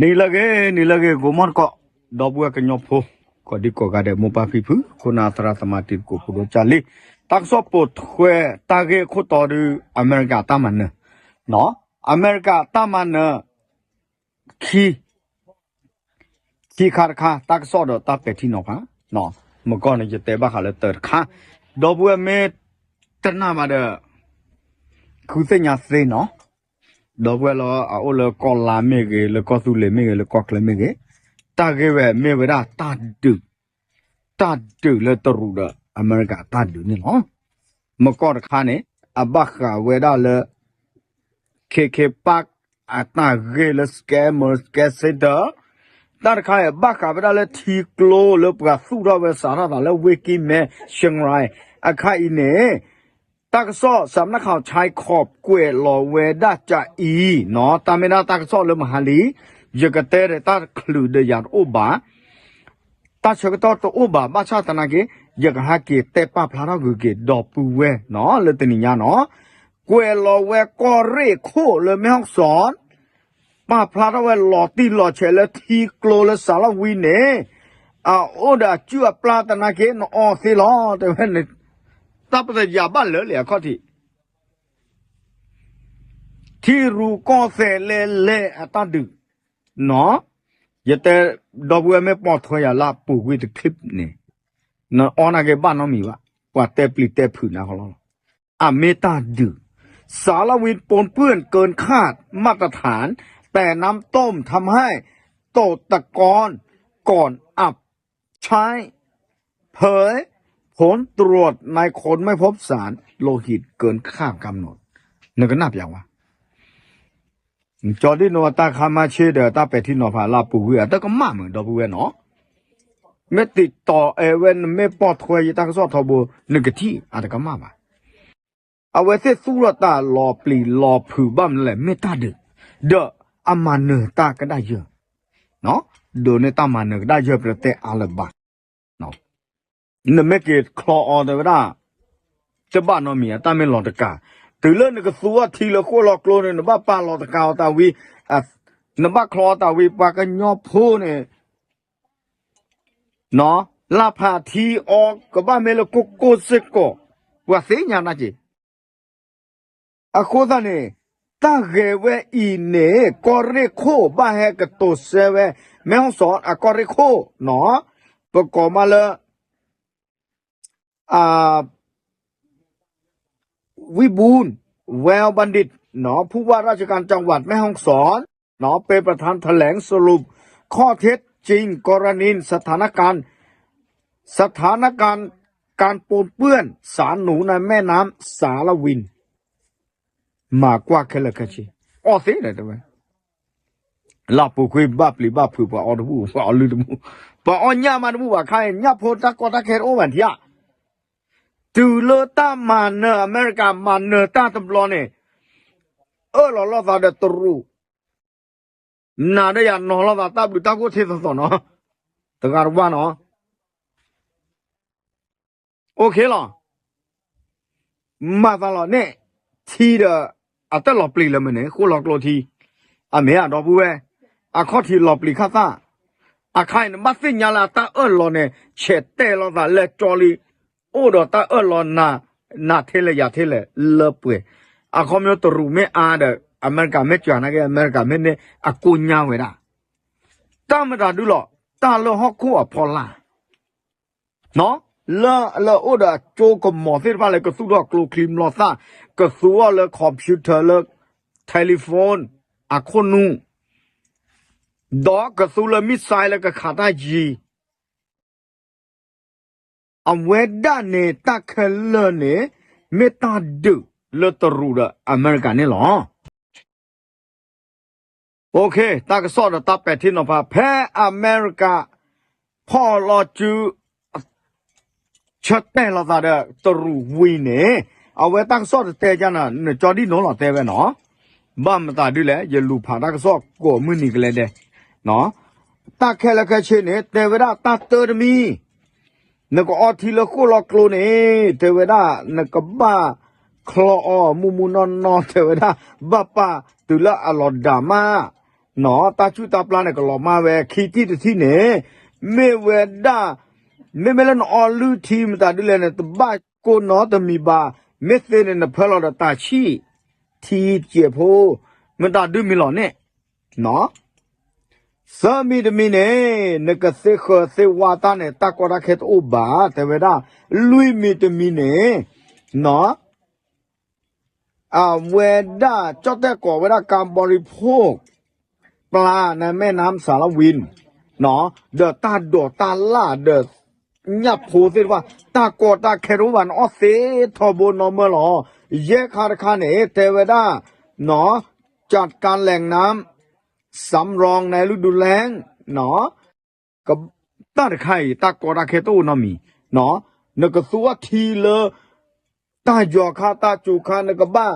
နံၤလၢအဂ့ၤ နံၤလၢအဂ့ၤ ဂီၤမီၢ်တကိး ဒီပုၢ်ဝဲၢ်ကညီဖိ ကိးဒံကိးဂၤဒဲး မိၢ်ပၢ်ဖံဖု ခိၣ်နၢ်သရၣ်သမါ တံၤသကိးဖိဒိၣ်ကၢ်လံ, တၢ်ကစီၣ်ပိာ်ထွဲ တၢ်ဂ့ၢ်ခိၣ်တီဒုး အမဲရကၤတၢ်မၤနၢၤ, အမဲရကၤတၢ်မၤနၢၤ ခံ ခံခါတခါ တၢ်ကစီၣ်ဒီးတၢ်ပဲာ်ထံနီၤဖး, မကီၢ်န့ၣ် ယတဲဘၣ်ဃးလၢတၢ်တခါ, ဒီပုၢ်ဝဲၢ်မ့ၢ်တနာ်ဘၣ်ဒီး ဃုသ့ၣ်ညါသ့နီၤ, ဒီပုၢ်ဝဲၢ်လၢအအိၣ်လၢကီၢ်လါမ့ၢ်ဂ့ၤ လၢကီၢ်သူလ့ၤမ့ၢ်ဂ့ၤ လၢကီၢ်ချၢမ့ၢ်ဂ့ၤ, တၢ်ဂ့ၢ်ဝဲမ့ၢ်ဝဲဒၣ်တၢ်ဒုး, တၢ်ဒုးလၢတရူးဒီးအမဲရကၤတၢ်ဒုးန့ၣ်လီၤ. မကီၢ်တခါန့ၣ် အဘၣ်ဃးဝဲဒၣ်လၢ ခ့ခ့ပၢ် အတၢ်ဂ့ၢ်လၢ scammer scam center, တၢ်တခါအံၤ ဘၣ်ဃးဝဲဒၣ်လၢထံကျိလၢပှၤသူၣ်ထီၣ်ဝဲစးထီၣ်သးလၢဝ့ၢ်ကံၢ်မဲ ရှၢၣ်ရၢၣ်, အခါအံၤန့ၣ် တၢ်ကစီၣ် စးမနၣ်ခီၣ် ဆဲခီး ကွဲးလီၤဝဲဒၣ်ကအံၤနီၤ, တၢ်မ့ၢ်ဒၣ်တၢ်ကစီၣ်လၢမဟါလံ, ယကတဲဒီးတၢ်တချုးဒီးယၤတအိၣ်ဘၣ် တၢ်ဆၢကတီၢ်တအိၣ်ဘၣ် ဘၣ်ဆၣ်သနာ်က့ ယကဟဲက့ၤတဲပာ်ဖျါထီၣ်ဂုၤက့ၤ ဒီပုၢ်ဝဲၢ်နီၤ လၢတနံၤညါနီၤ, ကွဲးလီၤဝဲကီၢ်ရ့ၣ်ခိၣ်လၢမဲၢ်ဟီၣ်စီၣ်, ပာ်ဖျါထီၣ်ဝဲလီၤတံၢ်လီၤဆဲးလၢထံကျိလၢစးလီၢ်ဝံၤန့ၣ်, အအိၣ်ဒီးအစုအပျၢ်သနာ်က့ နအီသ့လီၤ တဲဝဲန့ၣ်, တၢ်ပတယၤဘၣ်လၢာ်လံအခီၣ်ထံး ထံရူၢ်ကီၢ်သဲးလဲၤလဲၤအတၢ်ဒုး, ယတဲ ဒီပုၢ်ဝဲၢ်မ့ၢ်ပိာ်ထွဲယၤလၢပူၤကွံာ်တ clip န့ၣ်, နအီနာ်က့ဘၣ်နီတမံၤဘၣ်, ပှၤတဲပျံၤတဲဖုးနၤဃီလီၤ. အမ့ၢ်တၢ်ဒုး, สารวินปนเปื้อนเกินคาดมาตรฐาน แต่น้ำต้มทำให้ตกตะกอนก่อนอับ ใช้ ผลตรวจในคนไม่พบสารโลหิตเกินค่ากำหนด နကနၣ်ပျးဝဲ ကၠီဒ်နိ တၢ်ခါမၤဆ့ဒီးတၢ်ပဲာ်ထံနီၤဖးလၢပူၤကွံာ် အတကမၣ်မုာ် ဒီပုၢ်ဝဲၢ်နီၤ, မ့ၢ်တံာ်တီၤအဲၣ်ဝဲ နမ့ၢ်ပိာ်ထွဲယတၢ်ကစီၣ်ထီဘိ နကထံၣ် အတကမၣ်ဘၣ်. အဝဲသ့ၣ်သူၣ်ထီၣ်တၢ်လီၤပျံၤလီၤဖုးဘၣ်မနုၤလဲၣ် မ့ၢ်တၢ်ဒုး, ဒီးအမၤနၢၤတၢ်ကဒၣ်ယၢၢ်, ဒိးန့ၢ်တၢ်မၤနၢၤကဒၣ်ယၢၢ် ပတဲအါလၢၤဘၣ်, နမ့ၢ်က့ၤချီအီၤတဲဝဲဒၣ် တဘၣ်နီတမံၤ အတၢ်မ့ၢ်လီၤတကး, တုၤလၢနကသူအီၤထံလၢဃိၣ်လီၤကျိန့ၣ် နဘၣ်ပာ်လီၤတကးအီၤတၢ်ဝံၤ, နဘၣ်ချီအီၤတၢ်ဝံၤ ပှၤကညီဖိန့ၣ် လၢဖးထံအီၤ ကဘၣ်မ့ၢ်လၢကိၢ်ကိၢ်စ့ၢ်ကီး, ပှၤသ့ၣ်ညါနၤက့ၤ. အဃိသတးန့ၣ် တၢ်ဂဲၤဝဲအံၤန့ၣ် ကီၢ်ရ့ၣ်ခိၣ်ဘၣ်ဟဲကတိၤဆၢဝဲ မဲၢ်ဟီၣ်စီၣ်အကီၢ်ရ့ၣ်ခိၣ်နီၤ, ပကိးမးလၢ วิบูลย์ แววบัณฑิต เนาะ ผู้ว่าราชการจังหวัดแม่ฮ่องสอน เนาะ เป็นประธานแถลงสรุปข้อเท็จจริงกรณีสถานการณ์ สถานการณ์การปนเปื้อนสารหนูในแม่น้ำสาละวิน မၤကွၢ်ခဲလၢာ်ခဲဆ့, အီၣ်သ့ဒီးတဲဝဲ လၢပူၤကွံာ်ဘၣ်ပျံၤဘၣ်ဖုး ပှၤအီတဘူၣ် ပှၤအီလုၢ်တဘူၣ်, ပှၤအီညၣ်မးတဘူၣ်ဘၣ်ခါအံၤ ညၣ်ဖိတၢ်ကီတၢ်ခဲတအိၣ်ဘၣ်ထံဧါ, တုၤလၢတၢ်မၤနၢၤ အမဲရကၤမၤနၢၤတၢ်တဘျီန့ၣ် အၢၣ်လီၤလိာ်သးဒီးတရူး, နၤဒီးယၤနီၤလိာ်သးတၢ်ဘျုးတၢ်ဖှိၣ်ထံသီသီနီၤ, တဂၤတဝါနီၤ OK လီၤ. မၤသးလီၤန့ၣ် ထံဒီး အတၢ်လီၤပျံၤလၢမ့ၢ်န့ၣ် ဃိၣ်လီၤကျိထံ, အမ့ၢ်အဒီပုၢ်ဝဲၢ်, အခီၣ်ထံးလီၤပျံၤခၣ်သၣ်, အခါအံၤနဘၣ်သ့ၣ်ညါလၢအတၢ်အၢၣ်လီၤန့ၣ် ဆဲးတဲာ်လီၤသးလဲၤကၠီလံ, အိၣ်ဒီးတၢ်အၢၣ်လီၤနၤ, နၤထဲလဲၣ်ယၤထဲလဲၣ်လၢပှဲၤ, အခီပညီတရူးမ့ၢ်အါဒီး အမဲရကၤမ့ၢ်စှၤနာ်က့ အမဲရကၤမ့ၢ်န့ၢ်အကိညါဝဲဒၣ်, တၢ်မတၤဒုလီၤ, တၢ်လၢဟီၣ်ခိၣ်အဖီလာ် လၢ လၢအိၣ်ဒီးအကၠိကမီၤသ့ၣ်တဖၣ်လၢကသူၣ်ထီၣ်ကျိချံမျိာ်သၣ်, ကသူအီၤလၢ computer လၢ telephone အခိၣ်နူာ်, ဒီးကသူလၢ missile လၢကခးတၢ်ယံၤ, အဝဲဒၣ်န့ၣ်တၢ်ခဲလၢာ်န့ၣ် မ့ၢ်တၢ်ဒုးလၢတရူးဒီးအမဲရကၤန့ၣ်လီၤ. OK တၢ်ကစီၣ်ဒီးတၢ်ပဲာ်ထံနီၤဖး ဖဲအမဲရကၤ ဖီၣ်လီၤစု ဆၢတဲာ်လီၤသးဒီးတရူးဝံၤန့ၣ်, အဝဲတၢ်ကစီၣ်တတဲကနၤ နကၠီဒ်နိလီၤတဲဝဲနီၤ, ဘၣ်မတၤဒုလဲၣ် ယလူၤဖးတၢ်ကစီၣ်ကိးမုၢ်နံၤကလဲၤဒဲး, တၢ်ခဲလၢာ်ခဲဆ့န့ၣ် တဲဝဲဒၣ်တၢ်တၢတမံၤ နကအီထံလၢဃိၣ်လီၤကျိန့ၣ် တဲဝဲဒၣ် နကဘၣ်ချီအီၤမုၢ်မုၢ်နီၢ်နီၢ် တဲဝဲဒၣ် ဘၣ်ပာ်တုၤလၢအလီၤဒၣ်မး, တၢ်ဆူၣ်တၢ်ပျၢ်န့ၣ် ကလီၤမၢ်ဝဲ ခံထံၣ်တထံၣ်န့ၣ် မ့ၢ်ဝဲဒၣ် မ့မ့ၢ်လၢနအီလုၢ်ထံမတၤဒ်လဲၣ်န့ၣ် တဘၣ်ကိးနီတမံၤဘၣ်, မ့ၢ်သ့န့ၣ် နဖၢလီၤဒီးတၢ်ဆံၣ်ထံတစဲးဖိ မတၤဒ်မံၤလီၤန့ၣ် သၢမံၤတမံၤန့ၣ် နကသ့ဃၢၤသ့ဝါတၢ်န့ၣ် တၢ်ကီတၢ်ခဲတအိၣ်ဘၣ် တဲဝဲဒၣ်, လွံၢ်မံၤတမံၤန့ၣ် အဝဲဒၣ် ကၠီၣ်တဲၣ်ကိးဝဲဒၣ် ကၤဘီရံဖိၣ် ပျၢ် နမဲၢ်နါစၤလဝံၣ် ဒီးတၢ်ဒိးတၢ်လၣ်ဒီး ညၣ်ဖိသ့ၣ်တဖၣ် တၢ်ကီတၢ်ခဲတအိၣ်ဘၣ် နအီၣ်သ့ထီဘိနီမၢလီၤ. ယဲၢ်ခါတခါန့ၣ် တဲဝဲဒၣ် จัดการแหล่งน้ำสำรองในฤดูแล้ง တၢ်တခါအံၤ တၢ်ကီတၢ်ခဲတအိၣ်နီတမံၤ, နကသူအီထံလၢ တၢ်ယီၤခါ တၢ်စူၤခါ နကဘၣ်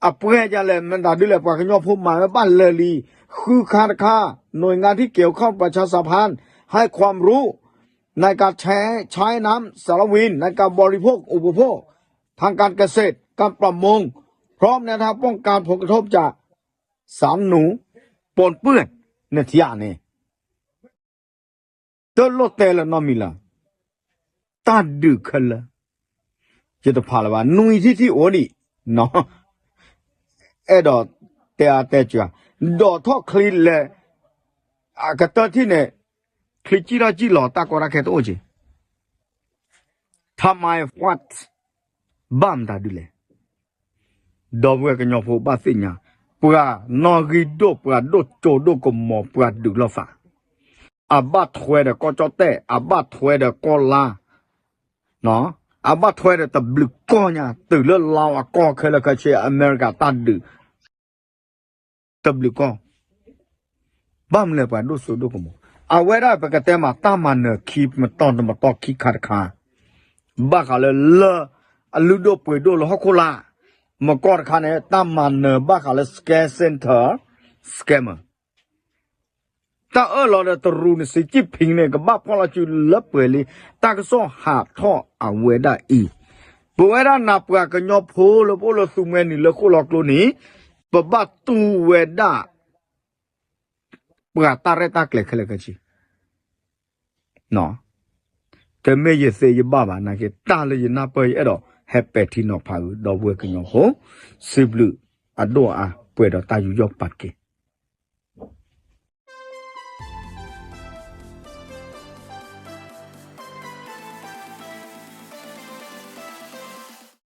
အပှဲၤဒ်လဲၣ် မတၤဒ်လဲၣ် ပှၤကညီဖိမၤဝဲဘၣ်လၢာ်လံ. ဃုခါတခါ หน่วยงานที่เกี่ยวข้องประชาสัมพันธ์ ให้ความรู้ในการใช้น้ำสารวินในการบริโภคอุปโภคทางการเกษตร การประมง พร้อมแนวทางป้องกันผลกระทบจากสารหนูปนเปื้อน နထံၣ်ဧါန့ၣ် တလိၣ်တဲလၢၤနီတမံၤလၢၤ, တၢ်ဒုးခဲလၢာ်, ယတဖးလၢၤဘၣ် နွံထံၣ်ထံၣ်အိၣ်ဒံး, အဲၣ်ဒိးတဲအါတဲစှၤ, ဒီးထီၣ်ချံလဲၣ်, အကတၢၢ်ထံၣ်န့ၣ်, ချံစံၣ်ထီၣ်စံၣ်လီၤ တၢ်ကီတၢ်ခဲတအိၣ်က့ၤ ထမၤ what ဘၣ်မတၤဒ်လဲၣ်, ဒီပုၢ်ဝဲၢ်ကညီဖိဘၣ်သ့ၣ်ညါ, ပှၤနီၣ်ဂံၢ်ဒိၣ် ပှၤဒိၣ်စိဒိၣ်ကမီၤ ပှၤဒုးလိာ်သး, အဘၣ်ထွဲဒီးကီၢ်ကၠီၣ်တဲၣ် အဘၣ်ထွဲဒီးကီၢ်လါ, အဘၣ်ထွဲဒီးတဘျုးကီၢ်ညါ တုၤလၢလါအကီၢ်ခဲလၢာ်ခဲဆ့ အမဲရကၤတၢ်ဒုး တဘျုးကီၢ်, ဘၣ်မနုၤလဲၣ်ပှၤဒိၣ်စိဒိၣ်ကမီၤ, အဝဲဒၣ်ပကတဲမး တၢ်မၤနၢၤခံမတီၢ်တမတီၢ်ခံခါတခါ, ဘၣ်ဃးလၢလၢ အလုၢ်ဒိၣ်ပှ့ၤဒိၣ်လၢဟီၣ်ခိၣ်လာ်, မကီၢ်တခါန့ၣ် တၢ်မၤနၢၤဘၣ်ဃးလၢ scare center, scammer တၢ်အၢၣ်လီၤဒီးတရူးန့ၣ် စံးကံၣ်ဖံန့ၣ် ကဘၣ်ဖီၣ်လီၤစုလၢပှဲၤလံ, တၢ်ကစီၣ်ဟးထီၣ်အဝဲဒၣ်အံၤ, ပဝဲဒၣ်နၤပှၤကညီဖိလၢပအိၣ်လၢသူမှဲနံၤလၢဃိၣ်လီၤကျိန့ၣ်, ပဘၣ်တူၢ်ဝဲဒၣ် ပှၤတၢ်ရဲၣ်တၢ်ကျဲၤခဲလၢာ်ခဲဆ့ တမ့ၢ်ယသ့ယဘၣ်ဘၣ် နာ်က့ တၢ်လၢယနၢ်ပၢၢ် ယအဲၣ်ဒိးဟဲပဲာ်ထံနီၤဖးအုး ဒီပုၢ်ဝဲၢ်ကညီဖိ, စံးဘျုးအဒိၣ်အါ ပှဲၤဒီးတၢ်ယူးယီၣ်ပာ်တက့ၢ်.